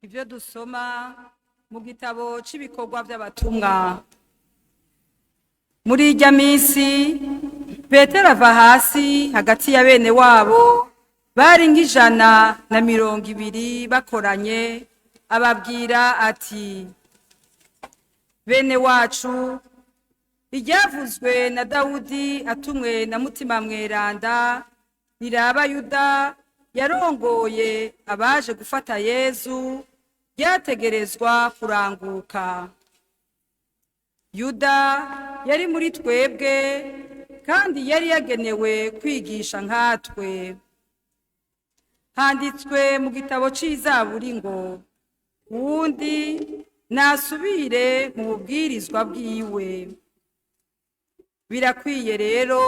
Ibyo dusoma mu gitabo cy'ibikorwa by'abatumwa. Muri ijya minsi, Petero ava hasi hagati ya bene wabo, bari nk'120 bakoranye, ababwira ati: "Bene wacu, iryavuzwe na Dawudi atumwe na Mutima Mweranda riraba Yuda yarongoye abaje gufata Yezu ryategerezwa kuranguka. Yuda yari muri twebwe kandi yari yagenewe kwigisha nkatwe. Handitswe mu gitabo c'Izaburi ngo: 'Uwundi nasubire mu bubwirizwa bwiwe.' Birakwiye rero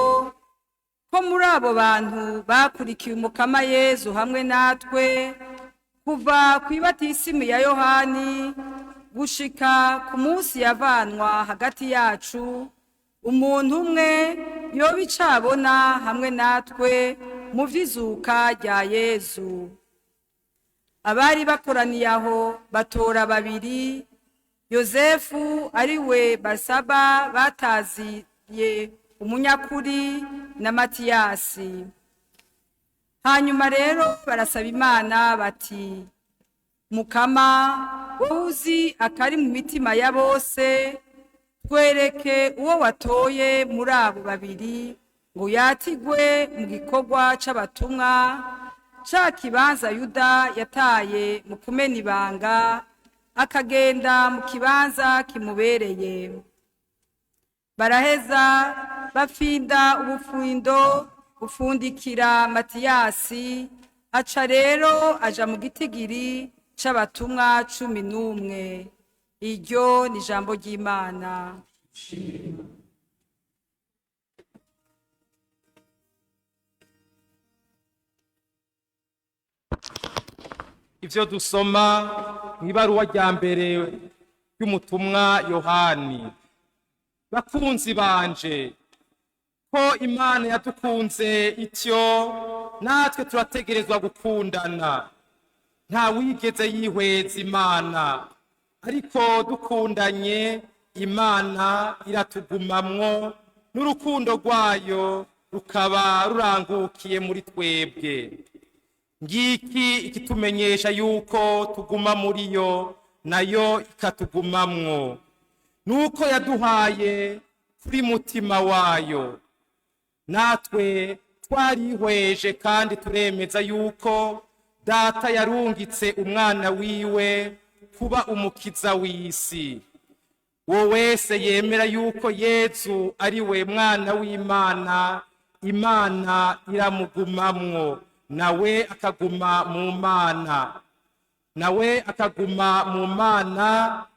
ko muri abo bantu bakurikiye Umukama Yezu hamwe natwe kuva ku ibatisimu ya Yohani gushika ku munsi yavanwa hagati yacu, umuntu umwe yoba icabona hamwe natwe mu vy'izuka rya Yezu." Abari bakoraniye aho batora babiri, Yozefu ari we Barsaba bataziye umunyakuri na Matiyasi. Hanyuma rero barasaba Imana bati: "Mukama, wowe uzi akari mu mitima ya bose, twereke uwo watoye muri abo babiri ngo yatigwe mu gikorwa c'abatumwa, ca kibanza Yuda yataye mu kumena ibanga akagenda mu kibanza kimubereye." Baraheza bafinda ubufundo bufundikira Matiyasi, aca rero aja mu gitigiri c'abatumwa 11. Iryo ni ijambo ry'Imana. Ivyo dusoma mw'ibaruwa rya mbere ry'umutumwa Yohani. Bakunzi banje, ko Imana yadukunze ityo, natwe turategerezwa gukundana. Nta wigeze yihweza Imana, ariko dukundanye Imana iratugumamwo, n'urukundo rwayo rukaba rurangukiye muri twebwe. Ngiki ikitumenyesha yuko tuguma muri yo, nayo ikatugumamwo, nuko yaduhaye kuri Mutima wayo. Natwe twarihweje kandi turemeza yuko Data yarungitse Umwana wiwe kuba umukiza w'isi. Uwo wese yemera yuko Yezu ari we Mwana w'Imana, Imana iramugumamwo, nawe akaguma mu Mana, nawe akaguma mu Mana.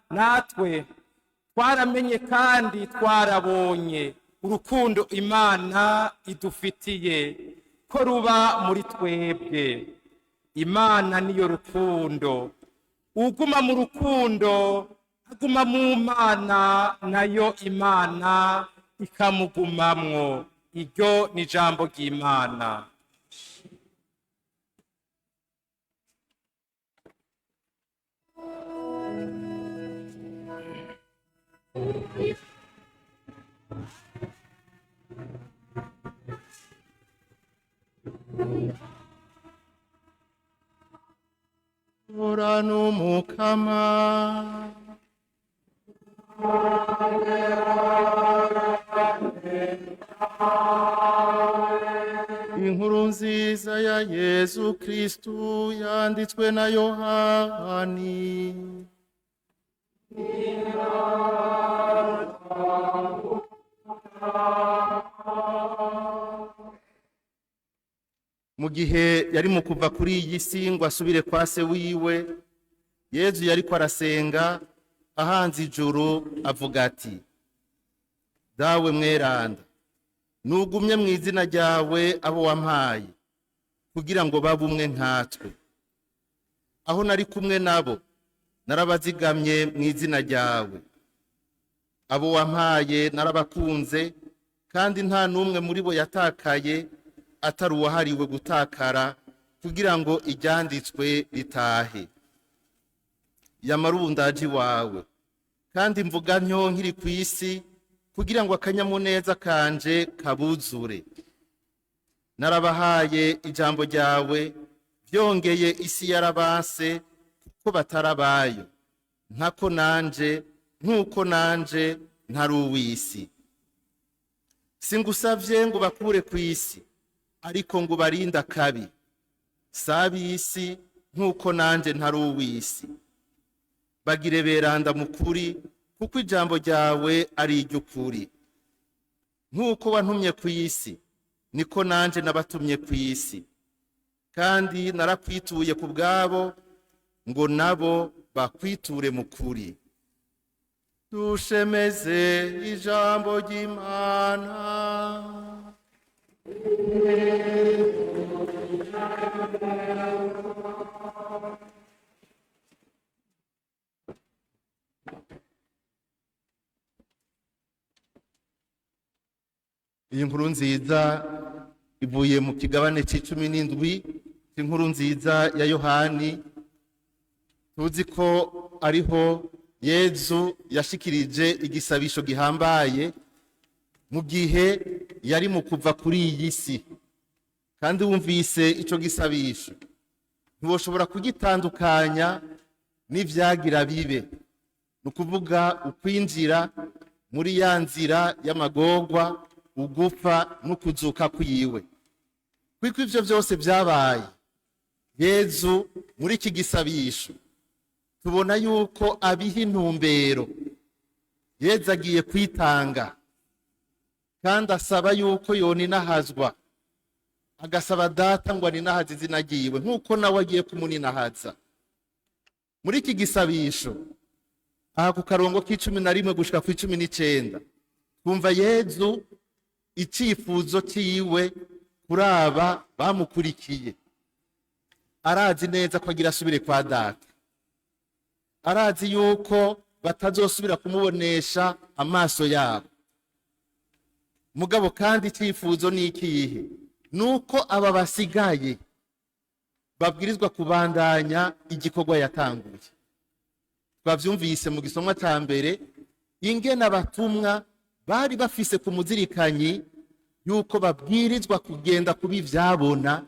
Natwe twaramenye kandi twarabonye urukundo Imana idufitiye, ko ruba muri twebwe. Imana niyo rukundo. Uguma mu rukundo aguma mu Mana, nayo Imana ikamugumamwo. Iryo ni ijambo ry'Imana. Ora n'Umukama. Inkuru nziza ya Yezu Kristu yanditswe na Yohani. Mu gihe yari mu kuva kuri iyi si ngo asubire kwa se wiwe, Yezu yariko arasenga ahanze ijuru avuga ati: "Dawe mweranda, nugumye mu izina ryawe abo wampaye, kugira ngo babe umwe nkatwe. Aho nari kumwe nabo narabazigamye mu izina ryawe. Abo wampaye narabakunze, kandi nta n'umwe muri bo yatakaye atari uwahariwe gutakara, kugira ngo iryanditswe ritahe. Yamara ubu ndaje iwawe, kandi mvuga ntyo nkiri ku isi, kugira ngo akanyamuneza kanje kabuzure. Narabahaye ijambo ryawe, byongeye isi yarabanse, kuko batarabayo nkako nanje, nk'uko nanje ntari uw'isi. Singusavye ngo bakure ku isi, ariko ngo ubarinde akabi. Si ab'isi, nk'uko nanje ntari uw'isi. Bagire beranda mu kuri, kuko ijambo ryawe ari iry'ukuri. Nk'uko wantumye ku isi, niko nanje nabatumye ku isi. Kandi narakwituye ku bwabo, ngo nabo bakwiture mu kuri. Dushemeze ijambo ry'Imana. Iyi nkuru nziza ivuye mu kigabane c'17 cy'inkuru nziza ya Yohani. Tuzi ko ariho Yezu yashikirije igisabisho gihambaye mu gihe yari mu kuva kuri iyi si. Kandi wumvise ico gisabisho, ntiwoshobora kugitandukanya n'ivyagira bibe, ni ukuvuga ukwinjira muri ya nzira y'amagorwa, ugupfa n'ukuzuka kwiwe. Kuko ivyo vyose vyabaye, Yezu muri iki gisabisho tubona yuko abiha intumbero. Yezu agiye kwitanga, kandi asaba yuko yoninahazwa, agasaba Data ngo aninahaze izina ryiwe, nk'uko nawe agiye kumuninahaza. Muri iki gisabisho, aha ku karongo k'11 gushika ku 19, twumva Yezu icifuzo ciwe kuri aba bamukurikiye. Arazi neza ko agira asubire kwa Data, arazi yuko batazosubira kumubonesha amaso yabo. Mugabo kandi icyifuzo ni ikihe? Nuko aba basigaye babwirizwa kubandanya igikorwa yatanguye. Twavyumvise mu gisomwa ca mbere ingene abatumwa bari bafise ku muzirikanyi yuko babwirizwa kugenda kuba ivyabona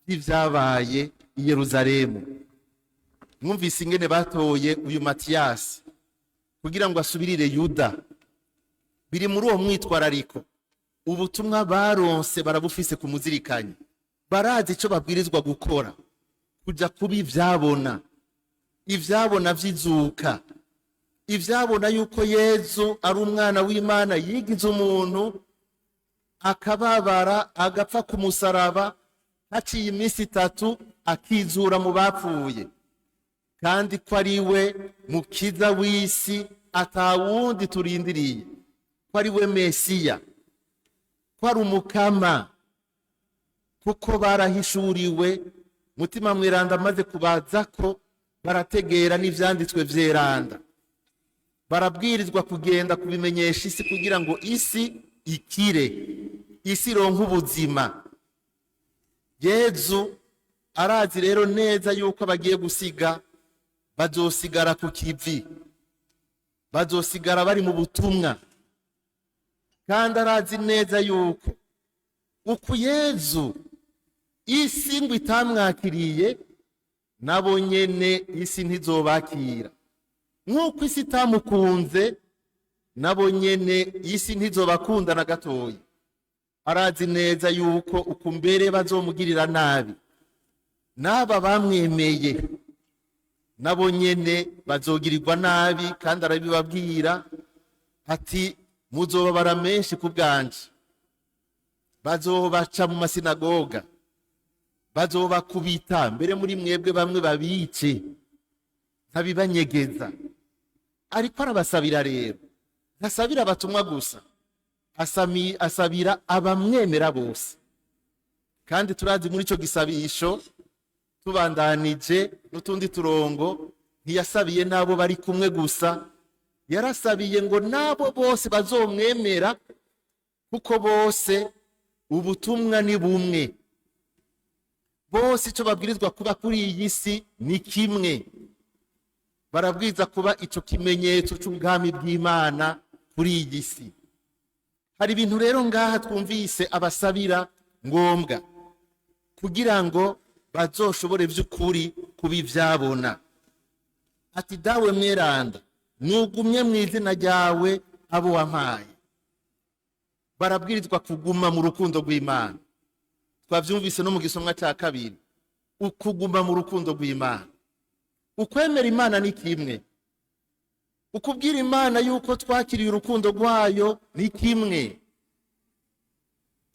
vy'ivyabaye i Yeruzalemu. Mwumvise ingene batoye uyu Matiyasi kugira ngo asubirire Yuda. Biri muri uwo mwitwarariko. Ubutumwa baronse barabufise ku muzirikanyi, barazi ico babwirizwa gukora, kuja kuba ivyabona, ivyabona vy'izuka, ivyabona yuko Yezu ari umwana w'Imana yigize umuntu, akababara, agapfa ku musaraba, haciye iminsi 3 akizura mu bapfuye, kandi ko ari we mukiza w'isi, atawundi turindiriye, ko ari we Mesiya, ko ari umukama. Kuko barahishuriwe Mutima Mweranda amaze kubaza ko barategera n'ivyanditswe vyeranda, barabwirizwa kugenda kubimenyesha isi, kugira ngo isi ikire, isi ironke ubuzima. Yezu arazi rero neza yuko bagiye gusiga, bazosigara ku kivi, bazosigara bari mu butumwa. Kandi arazi neza yuko uku Yezu isi ngo itamwakiriye, nabo nyene isi ntizobakira. Nk'uko isi itamukunze, nabo nyene isi ntizobakunda na gatoya. Arazi neza yuko uku mbere bazomugirira nabi, n'aba bamwemeye nabo nyene bazogirirwa nabi. Kandi arabibabwira ati muzobabara menshi ku bwanje, bazobaca mu masinagoga, bazobakubita, mbere muri mwebwe bamwe babice, ntabibanyegeza. Ariko arabasabira rero, ntasabira abatumwa gusa, asabira abamwemera bose. Kandi turazi muri ico gisabisho, tubandanije n'utundi turongo, ntiyasabiye n'abo bari kumwe gusa, yarasabiye ngo n'abo bose bazomwemera, kuko bose ubutumwa ni bumwe, bose ico babwirizwa kuba kuri iyi si ni kimwe. Barabwiza kuba ico kimenyetso c'ubwami bw'Imana kuri iyi si. Hari ibintu rero ngaha twumvise abasabira ngombwa kugira ngo bazoshobore vy'ukuri kubivyabona. Ati: "Dawe mweranda, nugumye mu izina ryawe abo wampaye." Barabwirizwa kuguma mu rukundo rw'Imana. Twavyumvise no mu gisomwa ca kabiri, ukuguma mu rukundo rw'Imana. Ukwemera Imana ni kimwe, ukubwira Imana yuko twakiriye urukundo rwayo ni kimwe,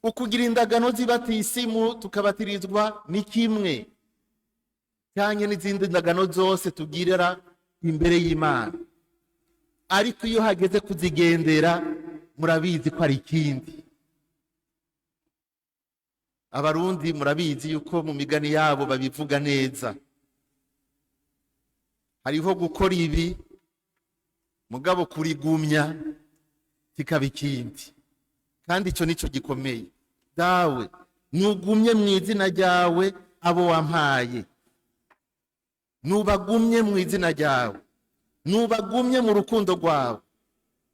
ukugira indagano z'ibatisimu tukabatirizwa ni kimwe, cyane n'izindi ndagano zose tugirira imbere y'Imana. Ariko iyo hageze kuzigendera, murabizi ko ari ikindi. Abarundi murabizi yuko mu migani yabo babivuga neza: hariho gukora ibi, mugabo kurigumya kikaba ikindi. Kandi icyo nicyo gikomeye. "Dawe, nugumye mu izina ryawe abo wampaye." Nubagumye mu izina ryawe, nubagumye mu rukundo rwawe,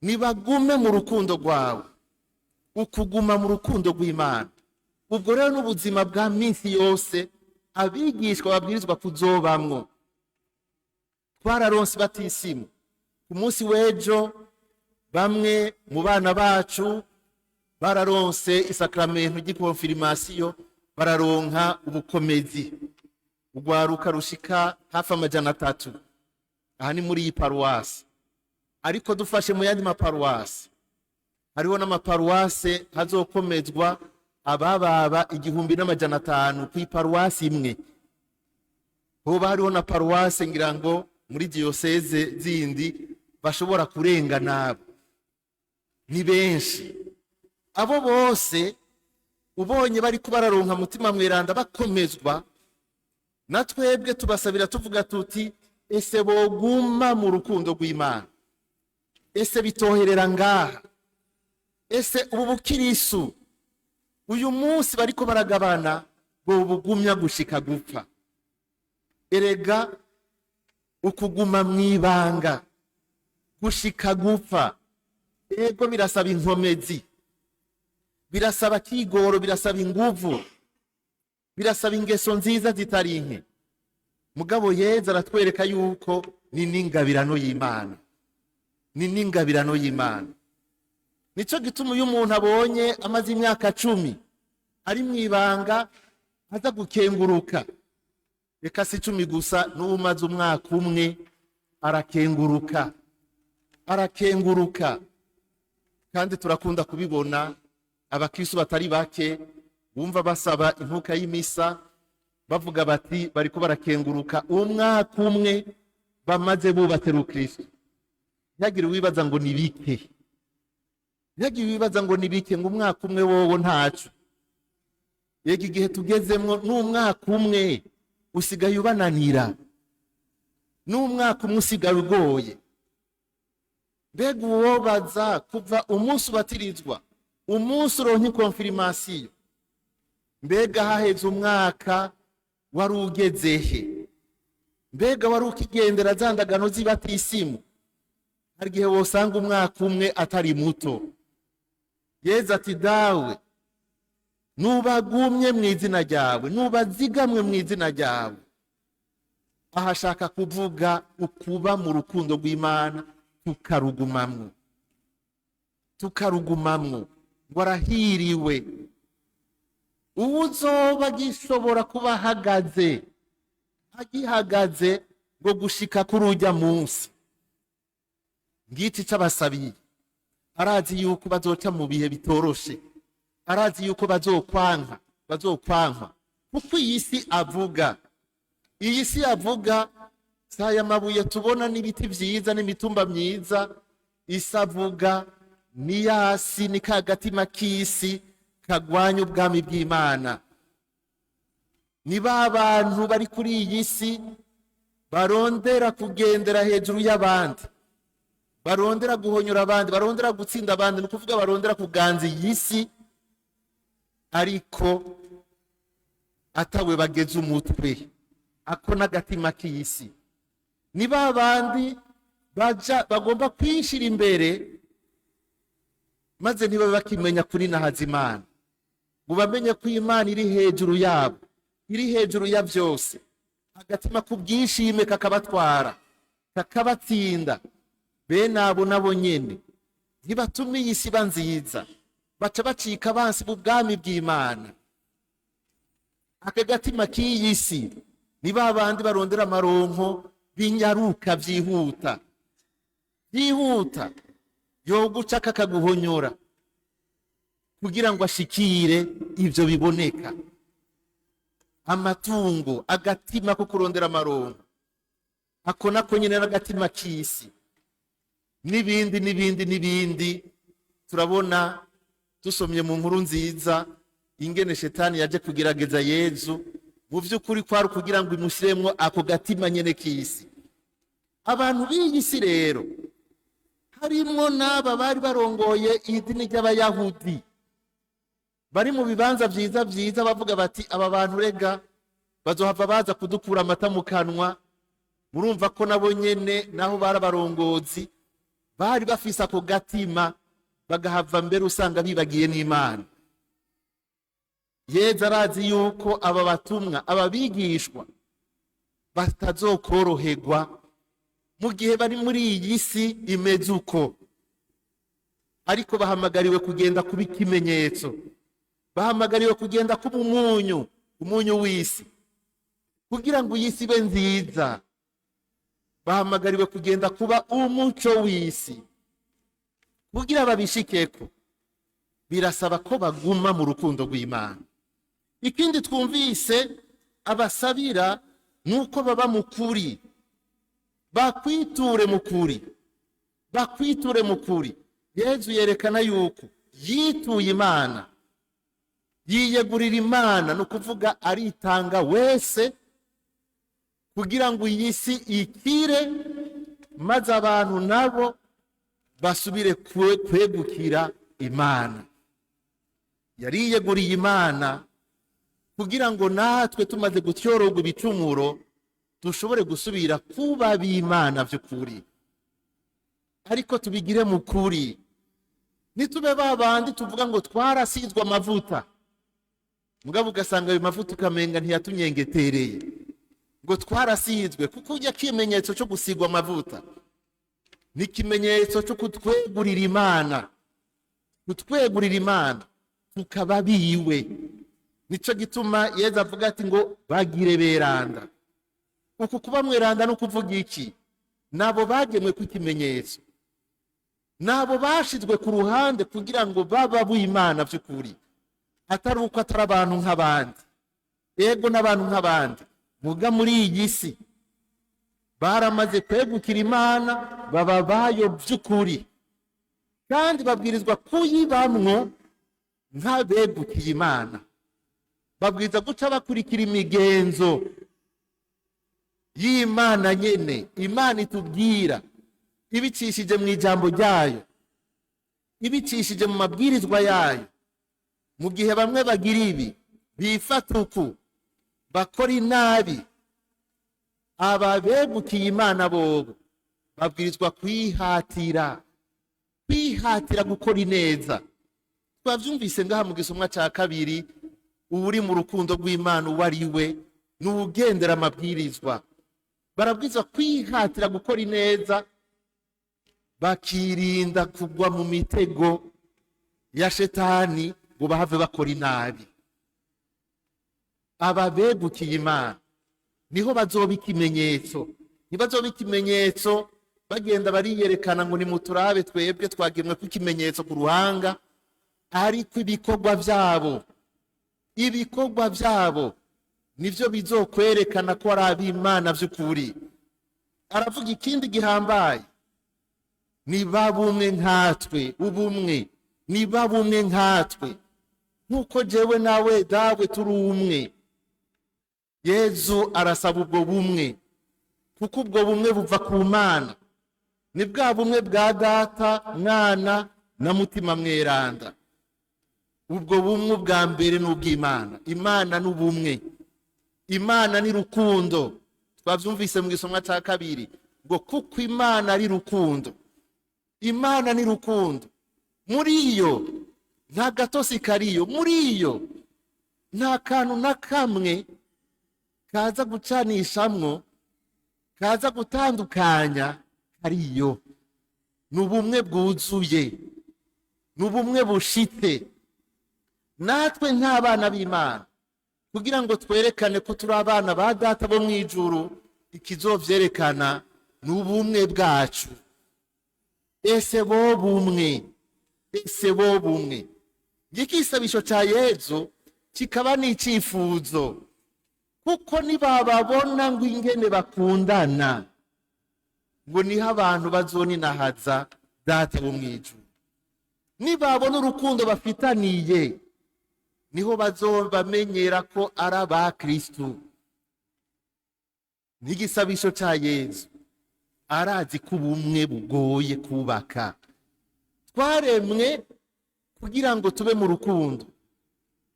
nibagume mu rukundo rwawe. Ukuguma mu rukundo rw'Imana, ubwo rero n'ubuzima bwa minsi yose abigishwa babwirizwa kuzobamwo. Twararonse batisimu ku munsi w'ejo. Bamwe mu bana bacu bararonse isakramentu ry'ikonfirimasiyo, bararonka ubukomezi, urwaruka rushika hafi 300. Aha ni muri iyi paruwasi, ariko dufashe mu yandi maparuwasi, hariho n'amaparuwase hazokomezwa abababa 1500 ku iparuwasi imwe. Hoba hariho na paruwase, ngira ngo muri diyoseze zindi, bashobora kurenga nabo. Ni benshi. Abo bose ubonye bari bararonka Mutima Mweranda, bakomezwa, na twebwe tubasabira tuvuga tuti: "Ese boguma mu rukundo rw'Imana? Ese bitoherera ngaha? Ese ubu bukirisu uyu munsi bariko baragabana bobugumya gushika gupfa?" Erega ukuguma mw'ibanga gushika gupfa, ego, birasaba inkomezi, birasaba kigoro, birasaba inguvu, birasaba ingeso nziza zitari nke. Mugabo Yezu aratwereka yuko ni n'ingabirano y'Imana, ni n'ingabirano y'Imana. Nico gituma iyo umuntu abonye amaze imyaka 10 ari mu ibanga aza gukenguruka. Reka si 10 gusa, n'uwumaze umwaka umwe arakenguruka, arakenguruka. Kandi turakunda kubibona, abakristo batari bake bumva basaba inkuka y'imisa bavuga bati bariko barakenguruka umwaka umwe bamaze bubatse rukristo. Ntihagire uwibaza ngo ni bike, ntihagire uwibaza ngo ni bike, ngo umwaka umwe wowo ntaco. Yega, igihe tugezemwo, n'umwaka umwe usigaye ubananira, n'umwaka umwe usigaye ugoye. Mbega uwobaza kuva umunsi ubatirizwa, umunsi uronka ikonfirimasiyo, mbega haheze umwaka wari ugeze he? Mbega wari ukigendera za ndagano z'ibatisimu? Hari igihe wosanga umwaka umwe atari muto. Yezu ati: "Dawe, nubagumye mu izina ryawe, nubazigamwe mu izina ryawe." Aha ashaka kuvuga ukuba mu rukundo rw'Imana, tukarugumamwo, tukarugumamwo. Ngo arahiriwe uwuzoba agishobora kuba ahagaze, agihagaze ngo gushika kuri ujya munsi. Ngiki c'abasabiye. Arazi yuko bazoca mu bihe bitoroshe, arazi yuko bazokwanka, bazokwankwa, kuko iyi si avuga, iyi si avuga si aya mabuye tubona n'ibiti vyiza n'imitumba myiza. Isi avuga ni yasi, ni ka gatima k'isi kagwanya ubwami bw'Imana. Ni ba bantu bari kuri iyi si barondera kugendera hejuru y'abandi, barondera guhonyora abandi, barondera gutsinda abandi, ni ukuvuga barondera kuganza iyi si, ariko atawe bageze umutwe. Ako n'agatima k'isi. Ni ba bandi baja bagomba kwishira imbere, maze ntibabe bakimenya kuri nahaza Imana, ngo bamenye ko Imana iri hejuru yabo, iri hejuru ya byose. Agatima k'ubwishime kakabatwara, kakabatsinda. Bene abo nabo nyene ntibatuma iyi si iba nziza, baca bacika abansi b'ubwami bw'Imana. Aka gatima k'iyi si ni ba bandi barondera amaronko binyaruka, byihuta byihuta, yoguca kakaguhonyora kugira ngo ashikire ibyo biboneka, amatungo. Agatima ko kurondera amaronko, ako nako nyine n'agatima k'isi, n'ibindi n'ibindi n'ibindi. Turabona dusomye mu nkuru nziza ingene Shetani yaje kugerageza Yezu. Mu by'ukuri kwari kugira ngo imushyiremwo ako gatima nyene k'isi. Abantu b'iyi si rero, harimwo n'aba bari barongoye idini ry'Abayahudi, bari mu bibanza vyiza vyiza, bavuga bati: "Aba bantu rega bazohava baza kudukura amata mu kanwa." Murumva ko nabo nyene, naho bari abarongozi, bari bafise ako gatima, bagahava mbere usanga bibagiye n'Imana. Yezu arazi yuko aba batumwa, aba bigishwa, batazokoroherwa mu gihe bari muri iyi si imeze uko, ariko bahamagariwe kugenda kuba ikimenyetso, bahamagariwe kugenda kuba umunyu, umunyu w'isi, kugira ngo iyi si ibe nziza. Bahamagariwe kugenda kuba umuco w'isi. Kugira babishikeko, birasaba ko baguma mu rukundo rw'Imana. Ikindi twumvise abasabira ni uko baba mu kuri, bakwiture mu kuri, bakwiture mu kuri. Yezu yerekana yuko yituye Imana, yiyegurira Imana, ni ukuvuga aritanga wese kugira ngo iyi si ikire, maze abantu nabo basubire kwegukira Imana. Yariyeguriye Imana kugira ngo natwe tumaze gutyororwa ibicumuro dushobore gusubira kuba b'Imana by'ukuri. Ariko tubigire mu kuri, ntitube ba bandi tuvuga ngo twarasizwe amavuta, mugabo ugasanga ayo mavuta ukamenga ntiyatunyengetereye. Ngo twarasizwe, kuko ujya ikimenyetso cyo gusigwa amavuta ni ikimenyetso cyo kutwegurira Imana, kutwegurira Imana tukaba biwe. Nico gituma Yezu avuga ati ngo bagire beranda. Uku kuba mweranda no kuvuga iki? Nabo bagemwe ku ikimenyetso, nabo bashizwe ku ruhande kugira ngo baba b'Imana by'ukuri, atari uko atari abantu nk'abandi. Ego, n'abantu nk'abandi, muga muri iyi si baramaze kwegukira Imana, baba bayo by'ukuri, kandi babwirizwa kuyibamwo nk'abegukiye Imana. Babwirizwa guca bakurikira imigenzo y'Imana nyene, Imana itubwira ibicishije mu ijambo ryayo, ibicishije mu mabwirizwa yayo. Mu gihe bamwe bagira ibi, bifata uku, bakora inabi, aba begukiye Imana bobo babwirizwa kwihatira, kwihatira gukora ineza. Twavyumvise ngaha mu gisomwa ca kabiri: uwuri mu rukundo rw'Imana uwo ari we ni uwugendera amabwirizwa. Barabwirizwa kwihatira gukora ineza, bakirinda kugwa mu mitego ya Shetani ngo bahave bakora inabi. Aba begukiye Imana niho bazoba ikimenyetso. Ntibazoba ikimenyetso bagenda bariyerekana ngo nimuturabe, twebwe twagemwe ko ikimenyetso ku ruhanga, ariko ibikorwa byabo, ibikorwa byabo nivyo bizokwerekana ko ari ab'Imana by'ukuri. Aravuga ikindi gihambaye: niba bumwe nkatwe, ubumwe, niba bumwe nkatwe, nk'uko jewe nawe Dawe turi umwe. Yezu arasaba ubwo bumwe, kuko ubwo bumwe buva ku Mana. Ni bwa bumwe bwa Data, Mwana na Mutima Mweranda. Ubwo bumwe bwa mbere ni ubw'Imana. Imana ni ubumwe, Imana ni rukundo. Twabyumvise mu gisomwa cya kabiri. Ngo kuko Imana ari rukundo. Imana ni rukundo. Muri yo nta gatosi kariyo, muri yo nta kantu na kamwe kaza gucanishamwo, kaza gutandukanya kariyo. Ni ubumwe bwuzuye, ni ubumwe bushitse. Natwe nk'abana b'Imana, kugira ngo twerekane ko turi abana ba Data bo mu ijuru, ikizovyerekana ni ubumwe bwacu. Ese bo bumwe, ese bo bumwe. Igisabisho ca Yezu kikaba n'icifuzo, kuko nibababona ngo ingene bakundana, ngo niho abantu bazoninahaza Data bo mw'ijuru. Nibabona urukundo bafitaniye, niho bazobamenyera ko ari aba Kristu. N'igisabisho ca Yezu. Arazi ko ubumwe bugoye kubaka. Twaremwe kugira ngo tube mu rukundo.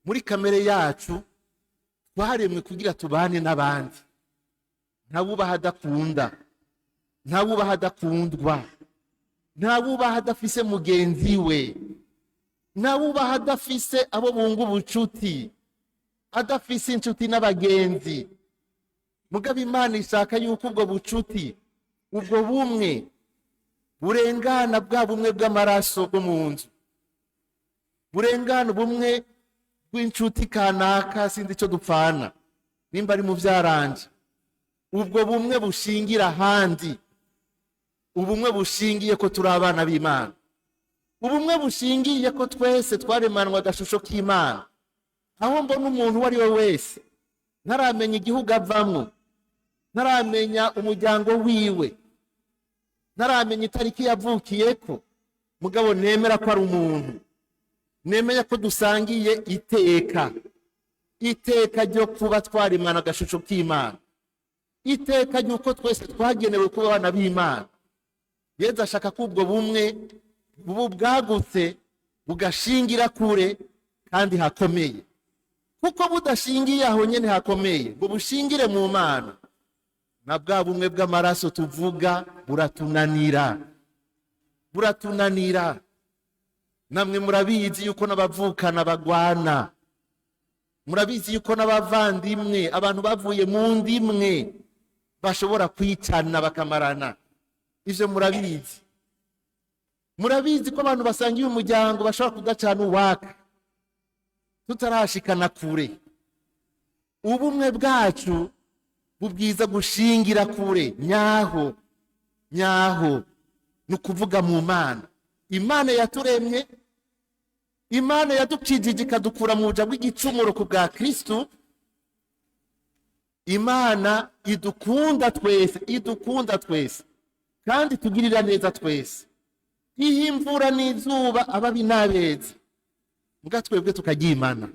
Muri kamere yacu twaremwe kugira tubane n'abandi. Ntawubaha adakunda, ntawubaha adakundwa, ntawubaha adafise mugenzi we, ntawubaha adafise abo bunga ubucuti, adafise inshuti n'abagenzi. Mugabo Imana ishaka yuko ubwo bucuti, ubwo bumwe burengana bwa bumwe bw'amaraso bwo mu nzu, burengana ubumwe bw'inshuti kanaka, sinzi icyo dupfana nimba ari mu byaranje. Ubwo bumwe bushingira ahandi, ubumwe bushingiye ko turi abana b'Imana, ubumwe bushingiye ko twese twaremanwa agashusho k'Imana. Aho mbona umuntu uwo ari we wese, ntaramenya igihugu avamwo, ntaramenya umuryango wiwe, ntaramenya itariki yavukiyeko, mugabo nemera ko ari umuntu, nemeye ko dusangiye iteka, iteka ryo kuba twaremana agashusho k'Imana, iteka ry'uko twese twagenewe kuba abana b'Imana. Yezu ashaka ko ubwo bumwe bubu bwagutse, bugashingira kure kandi hakomeye, kuko budashingiye aho nyene hakomeye ngo bushingire mu Mana, na bwa bumwe bw'amaraso tuvuga buratunanira, buratunanira. Namwe murabizi yuko n'abavukana bagwana, murabizi yuko n'abavandimwe, abantu bavuye mu ndimwe, bashobora kwicana bakamarana. Ivyo murabizi. Murabizi ko abantu basangiye umuryango bashobora kudacana uwaka. Tutarashikana kure, ubumwe bwacu bubwiza gushingira kure nyaho nyaho, ni ukuvuga mu Mana. Imana yaturemye, Imana yadukijije ikadukura mu buja bw'igicumuro ku bwa Kristu, Imana idukunda twese, idukunda twese kandi tugirira neza twese, iha imvura n'izuba ababi n'abeza. Mbwa twebwe tukaryimana,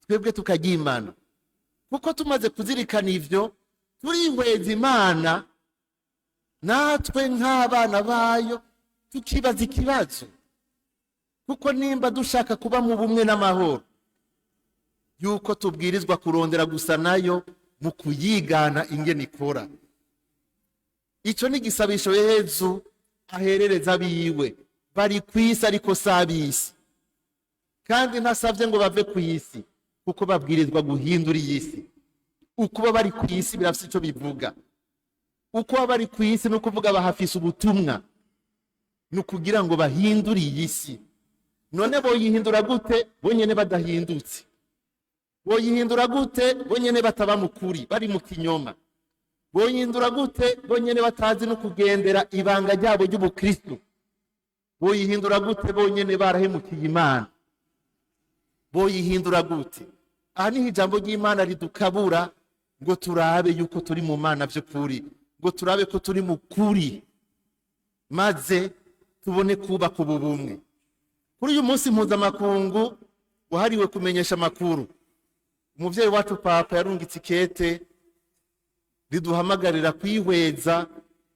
twebwe tukaryimana, kuko tumaze kuzirikana ivyo, turihweza Imana natwe nk'abana bayo, tukibaza ikibazo, kuko nimba dushaka kuba mu bumwe n'amahoro, yuko tubwirizwa kurondera gusa nayo mu kuyigana ingene ikora. Ico ni igisabisho Yezu aherereza abiwe bari ku isi, ariko si ab'isi. Kandi ntasabye ngo bave ku isi, kuko babwirizwa guhindura iyi si. Ukuba bari ku isi birafise ico bivuga. Ukuba bari ku isi ni ukuvuga bahafise ubutumwa, ni ukugira ngo bahindure iyi si. None boyihindura gute bonyene badahindutse? Boyihindura gute bonyene bataba mu kuri, bari mu kinyoma? Boyihindura gute bonyene batazi no kugendera ibanga ryabo ry'ubukristo? Boyihindura gute bonyene barahemukiye Imana? Boyihindura gute? Aha niho ijambo ry'Imana ridukabura ngo turabe yuko turi mu Mana vy'ukuri, ngo turabe ko turi mu kuri, maze tubone kubaka ubu bumwe. Kuri uyu munsi mpuzamakungu wahariwe kumenyesha amakuru, umuvyeyi wacu Papa yarungitse ikete riduhamagarira kwihweza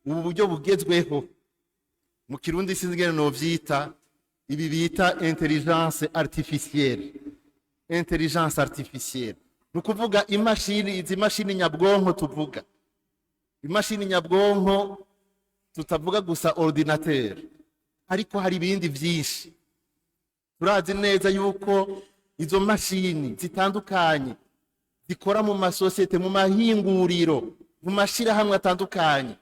ubu buryo bugezweho. Mu Kirundi sinzi ingene novyita, ibi bita intelligence artificielle. Intelligence artificielle ni ukuvuga imashini, izi mashini nyabwonko tuvuga. Imashini nyabwonko, tutavuga gusa ordinateur, ariko hari ibindi vyinshi. Turazi neza yuko izo mashini zitandukanye zikora mu masosiyete, mu mahinguriro, mu mashirahamwe atandukanye,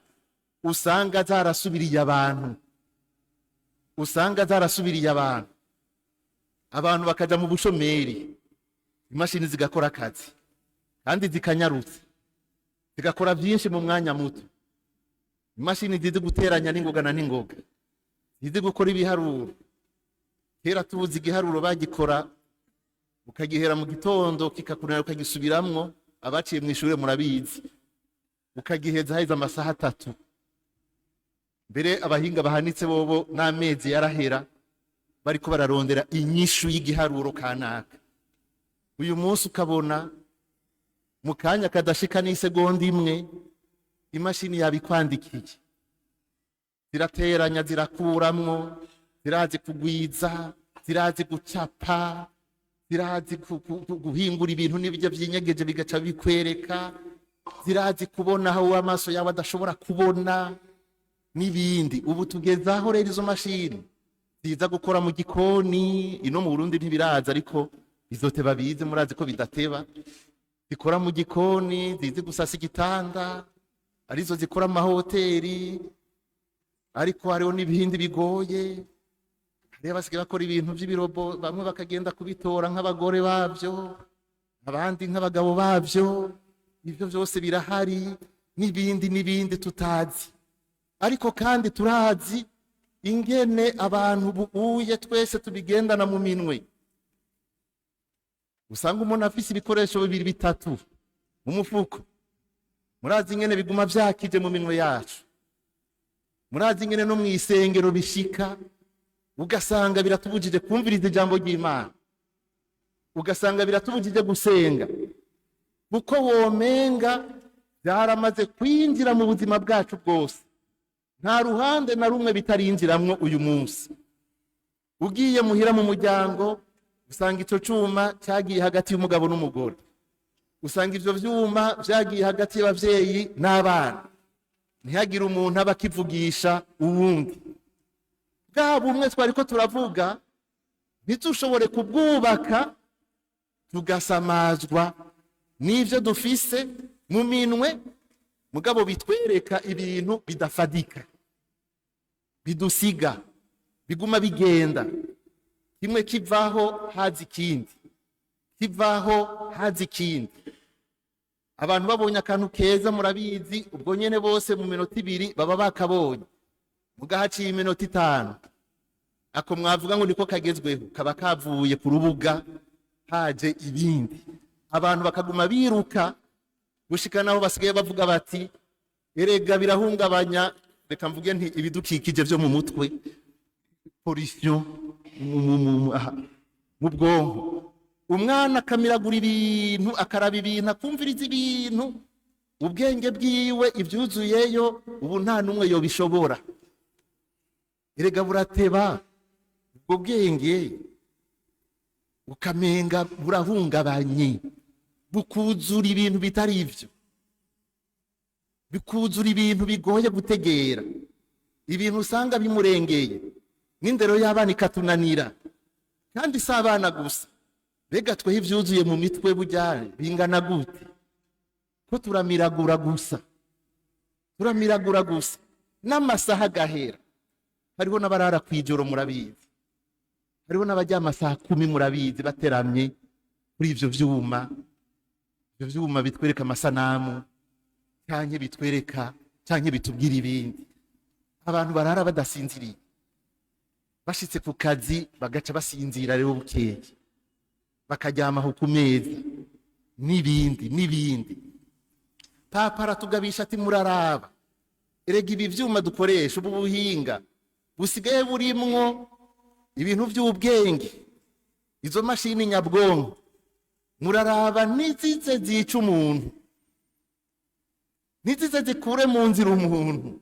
usanga zarasubiriye abantu, usanga zarasubiriye abantu, abantu bakaja mu bushomeri, imashini zigakora akazi kandi zikanyarutse, zigakora vyinshi mu mwanya muto. Imashini zizi guteranya n'ingoga na n'ingoga, zizi gukora ibiharuro. Kera tubuze igiharuro, bagikora ukagihera mu gitondo kikakunanira, ukagisubiramwo, abaciye mu ishure murabizi, ukagiheza haheze amasaha 3. Mbere abahinga bahanitse bobo n'amezi yarahera bariko bararondera inyishu y'igiharuro kanaka. Uyu munsi ukabona mu kanya kadashika n'isegonda imwe imashini yabikwandikiye. Zirateranya, zirakuramwo, zirazi kugwiza, zirazi gucapa, zirazi guhingura ibintu n'ibyo vyinyegeje bigaca bikwereka, zirazi kubona aho amaso yawe adashobora kubona n'ibindi. Ubu tugeze aho rero izo mashini ziza gukora mu gikoni. Ino mu Burundi ntibiraza, ariko bizoteba bize, murazi ko bidateba. Zikora mu gikoni, zizi gusasa igitanda, arizo zikora amahoteli, ariko hariho n'ibindi bigoye. Hariho abasigaye bakora ibintu by'ibirobo, bamwe bakagenda kubitora nk'abagore babyo, abandi nk'abagabo babyo. Ibyo byose birahari n'ibindi n'ibindi tutazi. Ariko kandi turazi ingene abantu buuye twese tubigendana mu minwe. Usanga umuntu afise ibikoresho bibiri, bitatu mu mufuko. Murazi ingene biguma vyakije mu minwe yacu. Murazi ingene no mw'isengero bishika ugasanga biratubujije kumviriza ijambo ry'Imana, ugasanga biratubujije gusenga, kuko womenga byaramaze kwinjira mu buzima bwacu bwose. Nta ruhande na rumwe bitarinjiramwo. Uyu munsi ugiye muhira mu muryango, usanga ico cuma cyagiye hagati y'umugabo n'umugore, usanga ivyo vyuma vyagiye hagati y'abavyeyi n'abana. Ntihagire umuntu aba akivugisha uwundi. Bwa bumwe twariko turavuga ntitushobore kubwubaka, tugasamazwa n'ivyo dufise mu minwe, mugabo bitwereka ibintu bidafadika, bidusiga, biguma bigenda. Kimwe kivaho haza ikindi, kivaho haza ikindi. Abantu babonye akantu keza, murabizi, ubwo nyene bose mu minota 2 baba bakabonye. Mugahaciye iminota 5, ako mwavuga ngo niko kagezweho kaba kavuye ku rubuga, haje ibindi. Abantu bakaguma biruka gushika naho basigaye bavuga bati: "Erega birahungabanya," reka mvuge nti ibidukikije vyo mu mutwe, pollution mu bwonko. Umwana akamiragura ibintu, akaraba ibintu, akumviriza ibintu, ubwenge bwiwe ivyuzuyeyo ubu nta n'umwe yobishobora. Erega burateba ubwo bwenge, ukamenga burahungabanye, bukuzura ibintu bitari ivyo, bikuzura ibintu bigoye gutegera, ibintu usanga bimurengeye. N'indero y'abana ikatunanira. Kandi si abana gusa. Mbega tweho ivyuzuye mu mitwe burya bingana gute, ko turamiragura gusa, turamiragura gusa, n'amasaha agahera? Hariho n'abarara kw'ijoro, murabizi. Hariho n'abaryama saa 10, murabizi, bateramye kuri ivyo vyuma, ivyo vyuma bitwereka amasanamu canke bitwereka canke bitubwira ibindi. Abantu barara badasinziriye, bashitse ku kazi bagaca basinzira rero bukeye, bakaryama aho ku meza n'ibindi n'ibindi. Papa aratugabisha ati: "Muraraba, erega ibi vyuma dukoresha, ubu buhinga busigaye burimwo ibintu vy'ubwenge, izo mashini nyabwonko, muraraba ntizize zica umuntu, ntizize zikure mu nzira umuntu."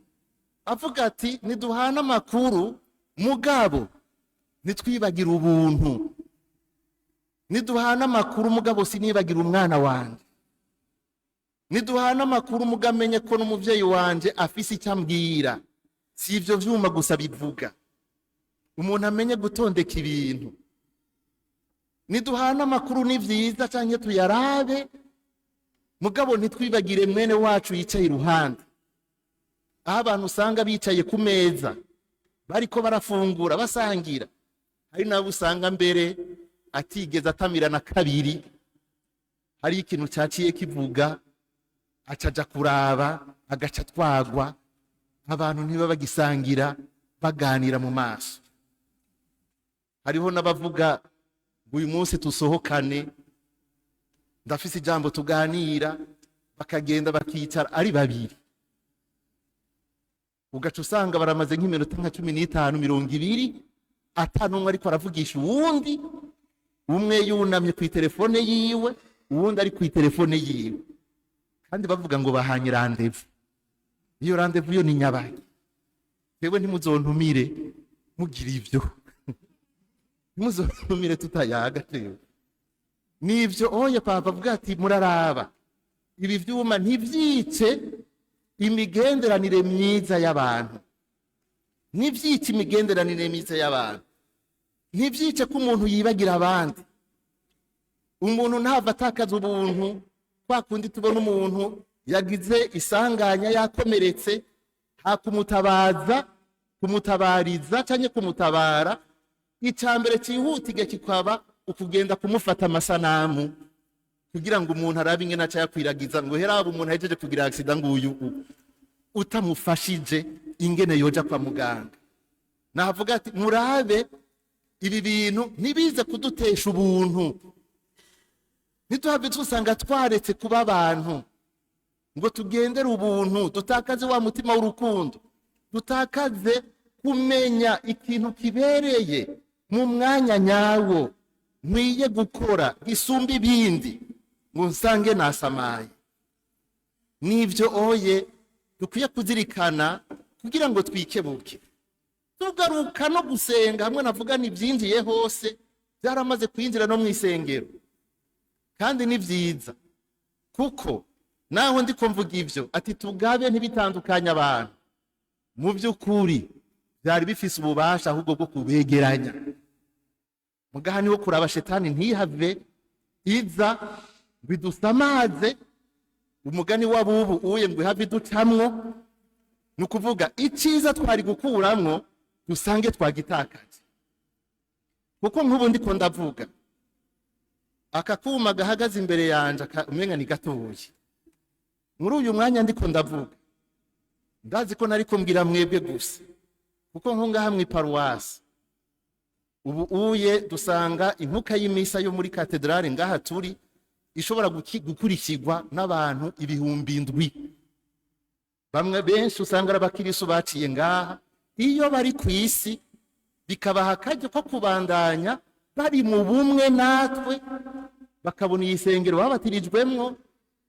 Avuga ati: "Niduhana amakuru, mugabo ntitwibagire ubuntu. Niduhana amakuru, mugabo sinibagira umwana wanje." Niduhana amakuru, mugamenye ko n'umuvyeyi wanje afise icyo ambwira. Si ivyo vyuma gusa bivuga, umuntu amenye gutondeka ibintu. Niduhana amakuru ni vyiza, canke tuyarabe, mugabo ntitwibagire mwene wacu yicaye iruhande. Aho abantu usanga bicaye ku meza bariko barafungura, basangira, hari n'abo usanga mbere atigeze atamira na kabiri, hari ikintu caciye kivuga, acaja kuraba, agaca twagwa. Abantu ntiba bagisangira baganira mu maso. Hariho n'abavuga ngo uyu munsi tusohokane, ndafise ijambo tuganira, bakagenda bakicara ari babiri, ugaca usanga baramaze nk'iminota nka 15, 20, atanumwe ariko aravugisha uwundi. Umwe yunamye ku itelefone yiwe, uwundi ari ku itelefone yiwe, kandi bavuga ngo bahanye rendez-vous. Iyo rendez-vous yo ni nyabaki? Twebwe ntimuzontumire mugira ivyo, ntimuzontumire tutayaga. Twebwe nivyo oya. Papa avuga ati muraraba ibi vyuma ntivyice imigenderanire myiza y'abantu, ntivyice imigenderanire myiza y'abantu, ntivyice ko umuntu yibagira abandi. Umuntu ntava atakaza ubuntu. Kwa kundi tubona umuntu yagize isanganya, yakomeretse, hakumutabaza, kumutabariza canke kumutabara, icya mbere cyihutirwa kikaba ukugenda kumufata amasanamu kugira ngo umuntu arabe ingene aca yakwiragiza, ngo heraba umuntu ahejeje kugira accident nguyu, utamufashije ingene yoja kwa muganga. Navuga ati murabe ibi bintu ntibize kudutesha ubuntu, ntituhave dusanga twaretse kuba abantu ngo tugendere ubuntu, dutakaze wa mutima w'urukundo, dutakaze kumenya ikintu kibereye mu mwanya nyawo nkwiye gukora gisumba ibindi, ngo nsange nasamaye. N'ibyo oye dukwiye kuzirikana kugira ngo twikebuke. Tugaruka no gusenga hamwe, navuga ntibyinjiye hose, byaramaze kwinjira no mu isengero, kandi ni byiza, kuko naho ndiko mvuga ibyo ati tugabe ntibitandukanye abantu, mu by'ukuri byari bifise ububasha ahubwo bwo kubegeranya. Mugaha niwo kuraba shetani ntihave iza ngo idusamaze. Umugani w'abubu uye ngo ihave iducamwo, ni ukuvuga icyiza twari gukuramwo dusange twagitakaje. Kuko nk'ubu ndiko ndavuga, aka kuma gahagaze imbere yanje umenga ni gatoyi. Muri uyu mwanya ndiko ndavuga, ndazi ko nariko mbwira mwebwe gusa, kuko nko ngaha mw'iparuwasi ubu uye dusanga inkuka y'imisa yo muri katedrale ngaha turi ishobora gukurikirwa n'abantu 7000. Bamwe benshi usanga ari abakirisu baciye ngaha iyo bari ku isi, bikabaha akaryo ko kubandanya bari mu bumwe natwe, bakabona iyi sengero babatirijwemwo,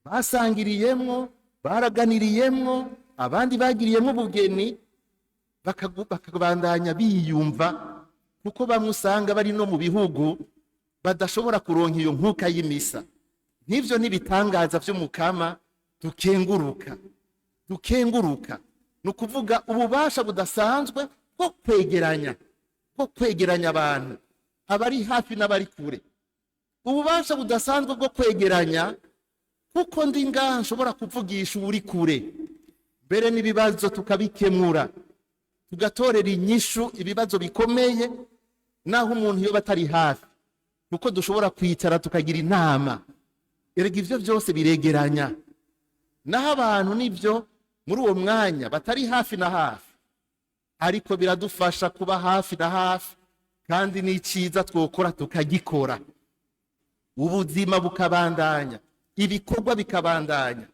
basangiriyemwo, baraganiriyemwo, abandi bagiriyemwo ubugeni, bakabandanya biyumva, kuko bamwe usanga bari no mu bihugu badashobora kuronka iyo nkuka y'imisa. N'ivyo n'ibitangaza vy'Umukama dukenguruka, dukenguruka. Ni ukuvuga ububasha budasanzwe bwo kwegeranya abantu, abari hafi n'abari kure. Ububasha budasanzwe bwo kwegeranya, kuko ndi ngaha nshobora kuvugisha uri kure, mbere n'ibibazo tukabikemura, tugatorera inyishu ibibazo bikomeye naho umuntu iyo batari hafi, kuko dushobora kwicara tukagira inama. Erega ivyo byose biregeranya, naho abantu nibyo muri uwo mwanya batari hafi na hafi, ariko biradufasha kuba hafi na hafi. Kandi n'icyiza twokora tukagikora, ubuzima bukabandanya, ibikorwa bikabandanya.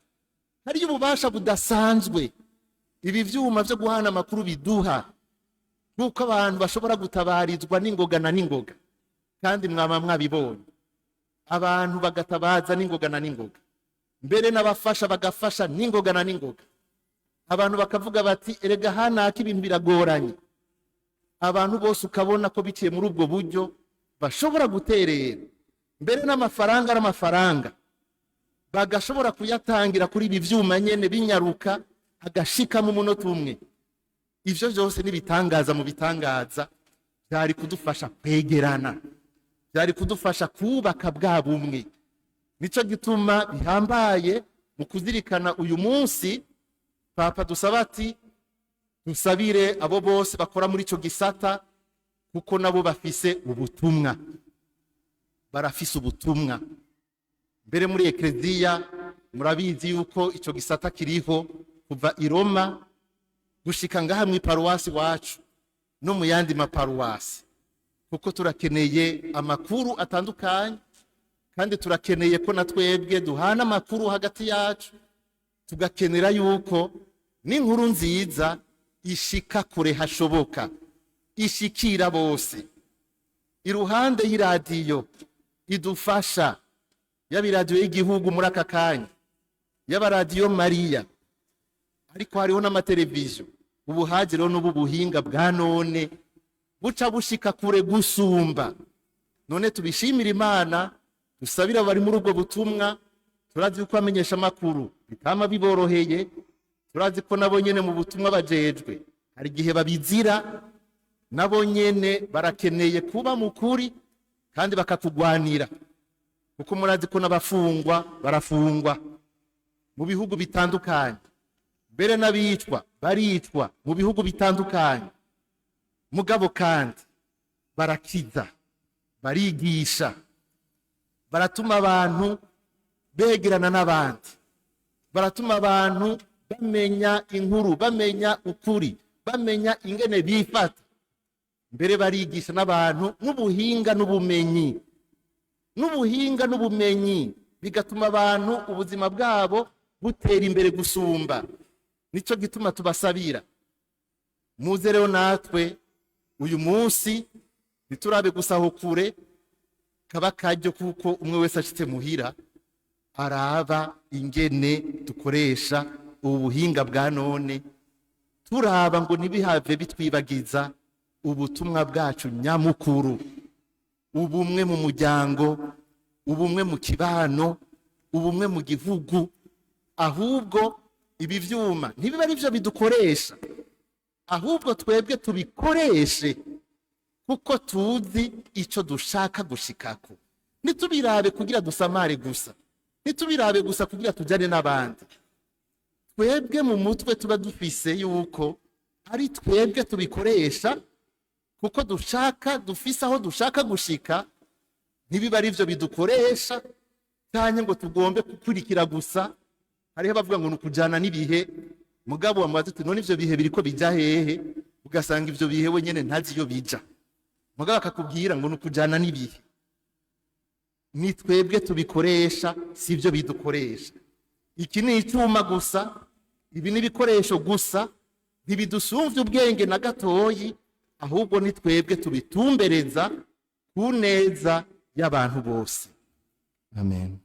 Hariyo ububasha budasanzwe ibi vyuma vyo guhana amakuru biduha, nk'uko abantu bashobora gutabarizwa n'ingoga na n'ingoga. Kandi mwama mwabibonye, abantu bagatabaza n'ingoga na n'ingoga, mbere n'abafasha bagafasha n'ingoga na n'ingoga. Abantu bakavuga bati erega hanaka ibintu biragoranye. Abantu bose ukabona ko biciye muri ubwo buryo bashobora guterera, mbere n'amafaranga n'amafaranga. Bagashobora kuyatangira kuri ibi vyuma nyene binyaruka, agashika mu munota umwe. Ivyo vyose n'ibitangaza mu bitangaza byari kudufasha kwegerana, byari kudufasha kubaka bwa bumwe. Nico gituma bihambaye mu kuzirikana uyu munsi. Papa dusaba ati dusabire abo bose bakora muri ico gisata, kuko nabo bafise ubutumwa, barafise ubutumwa. Mbere muri Ekleziya murabizi yuko ico gisata kiriho kuva i Roma gushika ngaha mu iparuwasi wacu no mu yandi maparuwasi, kuko turakeneye amakuru atandukanye, kandi turakeneye ko na twebwe duhana amakuru hagati yacu, tugakenera yuko n'inkuru nziza ishika kure hashoboka, ishikira bose. Iruhande y'iradiyo idufasha, yaba iradiyo y'igihugu muri aka kanya, yaba Radiyo Mariya, ariko hariho n'amateleviziyo ubu hagireho n'ubu buhinga bwa none buca bushika kure gusumba. None tubishimire Imana, dusabire abari muri ubwo butumwa. Turazi yuko amenyesha amakuru bitama biboroheye, turazi ko nabo nyene mu butumwa bajejwe hari igihe babizira. Nabo nyene barakeneye kuba mu kuri kandi bakakugwanira, kuko murazi ko n'abafungwa barafungwa mu bihugu bitandukanye, mbere n'abicwa baricwa mu bihugu bitandukanye. Mugabo kandi barakiza, barigisha, baratuma abantu begerana n'abandi, baratuma abantu bamenya inkuru, bamenya ukuri, bamenya ingene bifata. Mbere barigisha n'abantu n'ubuhinga n'ubumenyi, bigatuma abantu ubuzima bwabo butera imbere gusumba. Nico gituma tubasabira. Muze rero natwe uyu munsi ntiturabe gusa aho kure, kaba karyo kuko umwe wese ashitse muhira araba ingene dukoresha ubu buhinga bwa none, turaba ngo ntibihave bitwibagiza ubutumwa bwacu nyamukuru: ubumwe mu muryango, ubumwe mu kibano, ubumwe mu gihugu. Ahubwo ibi vyuma ntibiba ari byo bidukoresha, ahubwo twebwe tubikoreshe kuko tuzi ico dushaka gushikako. Ntitubirabe kugira dusamare gusa, ntitubirabe gusa kugira tujane n'abandi. Twebwe mu mutwe tuba dufise yuko ari twebwe tubikoresha kuko dushaka, dufise aho dushaka gushika. Ntibiba ari byo bidukoresha cyangwa ngo tugombe gukurikira gusa. Hariho abavuga ngo ni ukujyana n'ibihe, mugabo wamubaza uti: "None ivyo bihe biriko bija hehe?" Ugasanga ivyo bihe wenyene ntazi iyo bija, mugabo akakubwira ngo ni ukujyana n'ibihe. Ni twebwe tubikoresha, si byo bidukoresha. Iki ni icyuma gusa, ibi ni ibikoresho gusa, ntibidusumvye ubwenge na gatoyi. Ahubwo ni twebwe tubitumbereza ku neza y'abantu bose. Amen.